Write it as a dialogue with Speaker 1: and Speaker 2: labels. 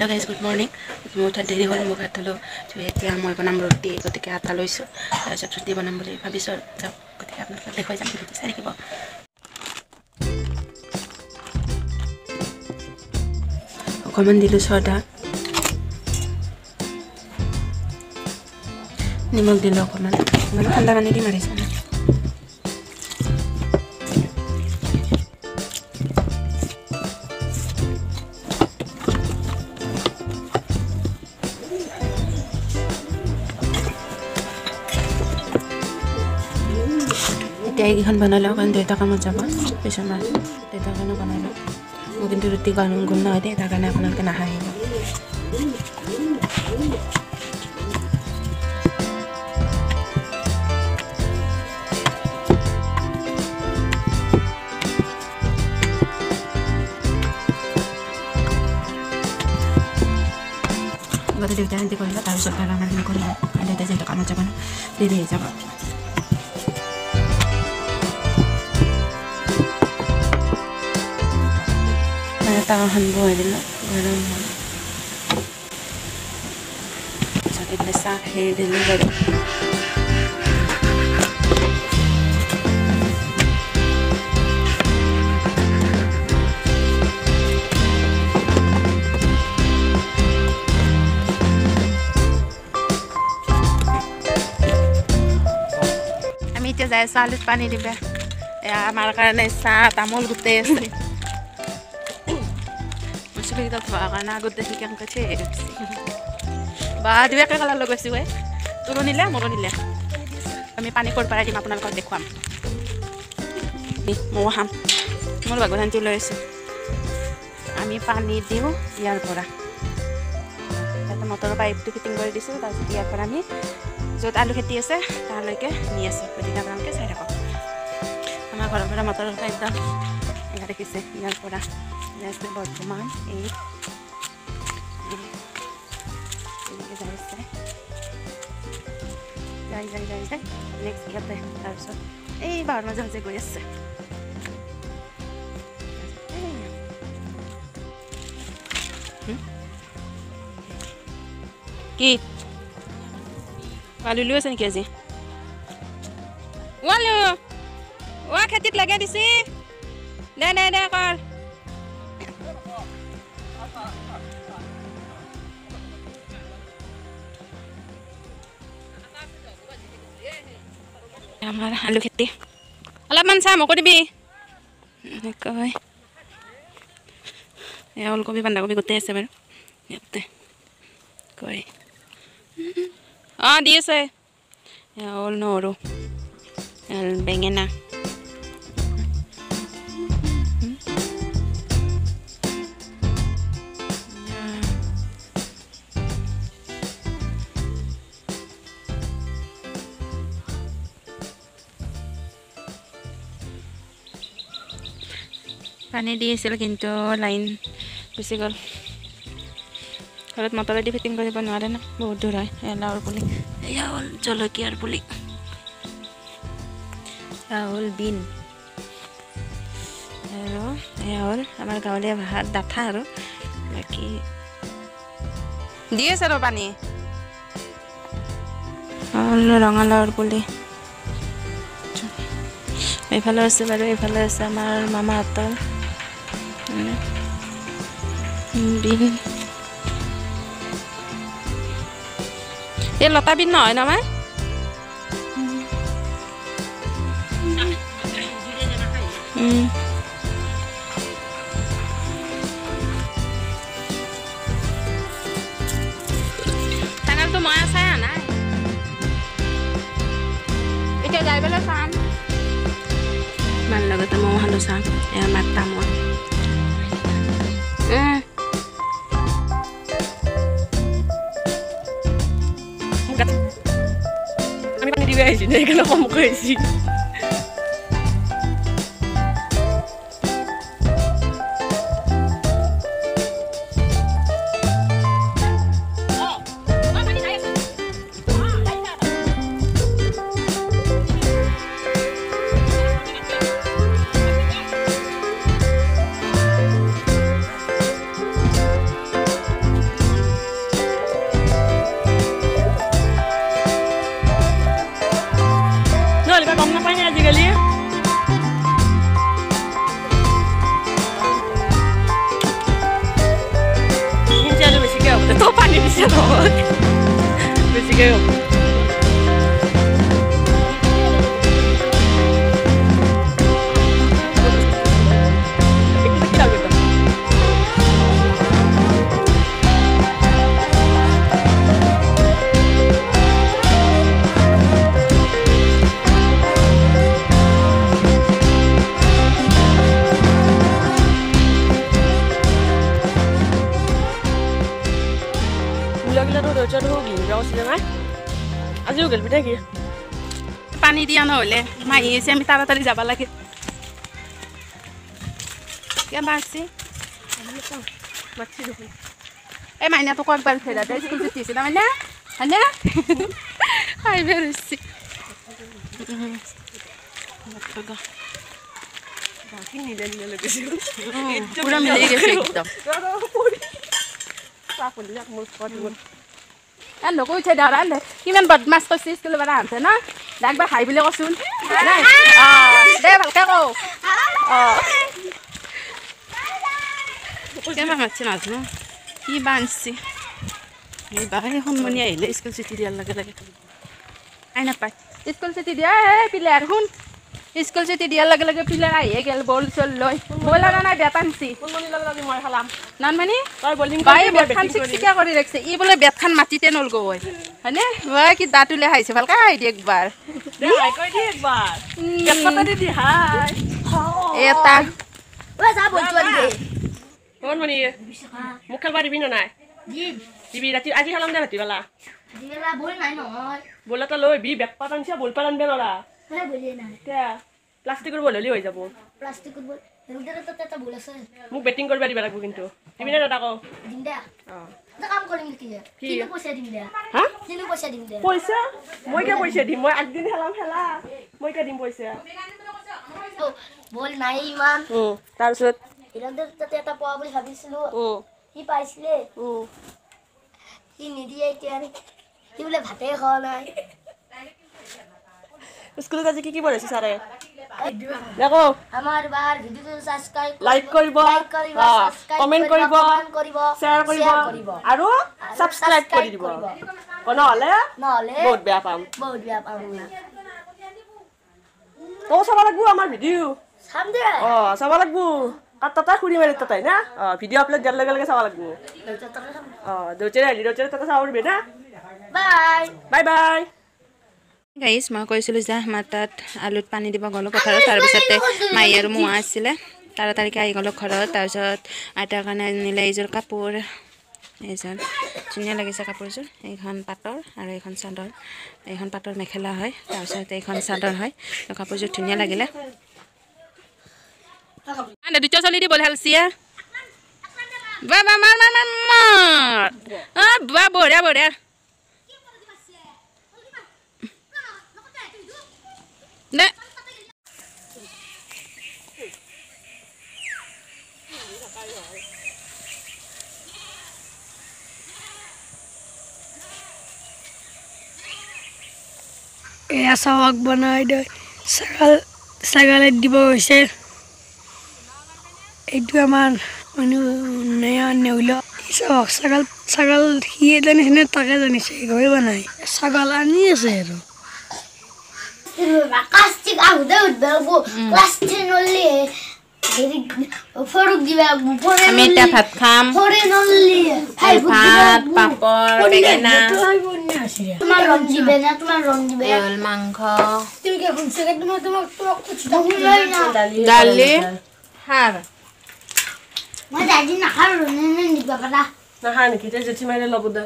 Speaker 1: Hello' guys, good morning. মোৰ উঠাত দেৰি হ'ল, মোক হাত ধুলোঁ। এতিয়া মই বনাম ৰুটি, গতিকে আটা লৈছোঁ, তাৰপিছত ৰুটি বনাম বুলি ভাবিছোঁ আৰু যাওক। গতিকে আপোনালোকক দেখুৱাই যাম, ভিডিঅ'টো চাই থাকিব। অকণমান দিলোঁ ছ'ডা, নিমখ দিলোঁ অকণমান, মানে ঠাণ্ডা পানী দি মাৰিছোঁ। এতিয়া এইকেইখন বনাই লওঁ, কাৰণ দেউতা কামত যাব, পিছত মই দেউতাৰ কাৰণে বনাই লওঁ। মোৰ কিন্তু ৰুটি গোল নহয় দেই, তাৰ কাৰণে আপোনালোকে নাহাঁহিব। আগতে দেউতাই শান্তি কৰিলে, তাৰপিছত আৰু আমাৰখিনি কৰি লওঁ, কাৰণ দেউতাই যিহেতু কামত যাব ন, দেৰি হৈ যাব। তাৱাখন বহাই দিলোঁ, গৰম হ'ল। তাৰপিছত এইফালে চাহ হেৰি দিলোঁ বাৰু। আমি এতিয়া যাই আছোঁ আলুত পানী দিবা। এয়া আমাৰ কাৰণে চাহ তামোল গোটেই আছে। চুলিকেইটা ধোৱাৰ কাৰণে আগত দেখি কেনেকৈ থৈ গৈছে বা দুয়াকে কালাৰ লগাইছোঁ। এই তোৰো নিলে, মোৰো নিলে। আমি পানী ক'ৰ পৰাই দিম আপোনালোকক দেখুৱাম। ময়ো খাম, মোৰ বাগধানটো লৈ আছোঁ। আমি পানী দিওঁ ইয়াৰ পৰা, তাতে মটৰৰ পাইপটো ফিটিং কৰি দিছোঁ। তাৰপিছত ইয়াৰ পৰা আমি য'ত আলু খেতি আছে তালৈকে নি আছোঁ। গতিকে আপোনালোকে চাই থাকক। আমাৰ ঘৰৰ পৰা মটৰৰ পাইপডাল এয়া দেখিছে, ইয়াৰ পৰা আছে বৰ্তমান এই এনেকৈ যাই আছে, যাই যাই যাই যাই নেক্সট ইয়াতে, তাৰপিছত এই বাৰৰ মাজে মাজে গৈ আছে। কি আলু লৈ আছে নেকি আজি? আলু অ খেতিত লগাই দিছে। দে দে দে কৰ। আমাৰ আলু খেতি অলপমান চাহ মোকো দিবি। এনেকৈ এয়া ওলকবি বন্ধাকবি গোটেই আছে বাৰু ইয়াতে। কৈ অঁ দি আছে। এয়া ওল নহৰু, বেঙেনা। পানী দি আছিল কিন্তু লাইন গুচি গ'ল। ঘৰত মটৰেদি ফিটিং কৰিব নোৱাৰে ন, বহুত দূৰ হয়। এয়া লাওৰ পুলি, এয়া হ'ল জলকীয়াৰ পুলি, এয়া হ'ল বিন, আৰু এয়া হ'ল আমাৰ গাঁৱলীয়া ভাষাত ডাঠা। আৰু বাকী দি আছে আৰু পানী। ৰঙালাওৰ পুলি এইফালে আছে বাৰু, এইফালে আছে আমাৰ মামাহঁতৰ বিন। এই লতা বিন নহয় নহয়। টেঙালটো মই চাই অহা নাই, এতিয়া যাই পেলাই চাম। মাৰ লগতে ময়ো খালোঁ চাহ। এয়া মাৰ তামোল।
Speaker 2: আমি পানী দিব আহিছোঁ, সেইকাৰণে কমকৈ আহিছোঁ। বেছিকৈ হ'ব। আজিও গেলবি নেকি?
Speaker 1: পানী দিয়া নহ'লে মাহী আছে, আমি তাড়াতাড়ি যাব লাগে। কেনেবা আছে এই মাইনাটোক একবাৰ ফেৰা দে, স্কুল ছুটি হৈছে না মাইনা? হয়নে খাই বেৰ হৈছে। পুৰা মিলি গৈছে একদম। লোক উঠাই দে, কিমান বদমাছ কৰিছে স্কুলৰ পৰা আহোঁতে ন? একবাৰ হাই বুলি কচোন দে, ভালকে কওঁ। কেনেকুৱা মাতছে নাজানো, কি বা আনছি এইবাৰ। এই সোণমণি আহিলে স্কুল ছুটি দিয়াৰ লগে লগে আই নাপায়। স্কুল ছুটি দিয়া এই পিলাৰ শুন, স্কুল ছুটি দিয়াৰ লগে লগে পিলাৰ আহিয়ে গেল বল চল লৈ। বল অনা নাই, বেট আনছি। ননমণি বাই বেটখন চিকচিকা কৰি ৰাখিছে, ই বোলে বেটখন মাটিতে নলগৈ হয়নে? বাই কি দাঁত উলিয়াই খাইছে, ভালকে হাই দিয়ে একবাৰ। এটা
Speaker 2: মোক খেলবা দিবি নাই? দিবি ৰাতি, আজি খেলাম দে ৰাতিবেলা। বল এটা লৈ বি, বেট পাত আনছি, বল পাত আনবে নৰা। প্লাষ্টিকৰ বল হ'লে হৈ যাব। মোক বেটিং কৰিব দিব লাগিব কিন্তু। দিবি নে দাদা? কওঁ পইচা মই কিয় পইচা দিম? মই আগদিন খেলাম খেলা, মই কিয় দিম পইচা? তাৰপিছত স্কুলত আজি কি কি পঢ়াইছে ছাৰে? দেখো
Speaker 3: আমাৰ বাৰ ভিডিওটো সাবস্ক্ৰাইব,
Speaker 2: লাইক কৰিব, কমেন্ট কৰিব, শ্বেয়াৰ কৰিব আৰু সাবস্ক্ৰাইব কৰি দিব। নহ'লে বহুত বেয়া পাম,
Speaker 3: বহুত বেয়া পাম।
Speaker 2: তই চাব লাগব আমাৰ ভিডিও।
Speaker 3: চাম দে।
Speaker 2: অ চাব লাগব, তাতে খুৰি মাৰি তাতে না। অ ভিডিও আপলোড দিয়াৰ লগে লগে চাব লাগব। অ দেউতাৰে আহিলি, দেউতাৰে তাতে চাব পাৰিবি না।
Speaker 3: Bye
Speaker 2: bye bye.
Speaker 1: গাইজ, মই কৈছিলোঁ যে আমাৰ তাত আলুত পানী দিব গ'লোঁ পথাৰত। তাৰপিছতে মাহী আৰু মোহা আছিলে, তাড়াতাড়িকৈ আহি গ'লোঁ ঘৰত। তাৰপিছত আইতাৰ কাৰণে আনিলে এইযোৰ কাপোৰ, এইযোৰ ধুনীয়া লাগিছে কাপোৰযোৰ। এইখন পাটৰ আৰু এইখন চাদৰ, এইখন পাটৰ মেখেলা হয়, তাৰপিছত এইখন চাদৰ হয়। কাপোৰযোৰ ধুনীয়া লাগিলে। দুটা চলি দি বল খেলছিয়া, বা বা মাৰ মাৰ মাৰ মাৰ, বা বঢ়িয়া বঢ়িয়া। দে
Speaker 4: এয়া চাওক বনাই দে, ছাগাল ছাগালে দিব হৈছে। এইটো আমাৰ নেউল চাওক, ছাগাল ছাগাল সিয়ে জানিছে নে তাকে জানিছে, ঘৰে বনাই ছাগাল আনি আছে। আৰু
Speaker 1: আমি এতিয়া ভাত খাম, ভাত পাপৰ বেঙেনা মাংস দালি সাৰ।
Speaker 2: নাখায় নেকি? জেঠি মাৰিলে ল'ব দে।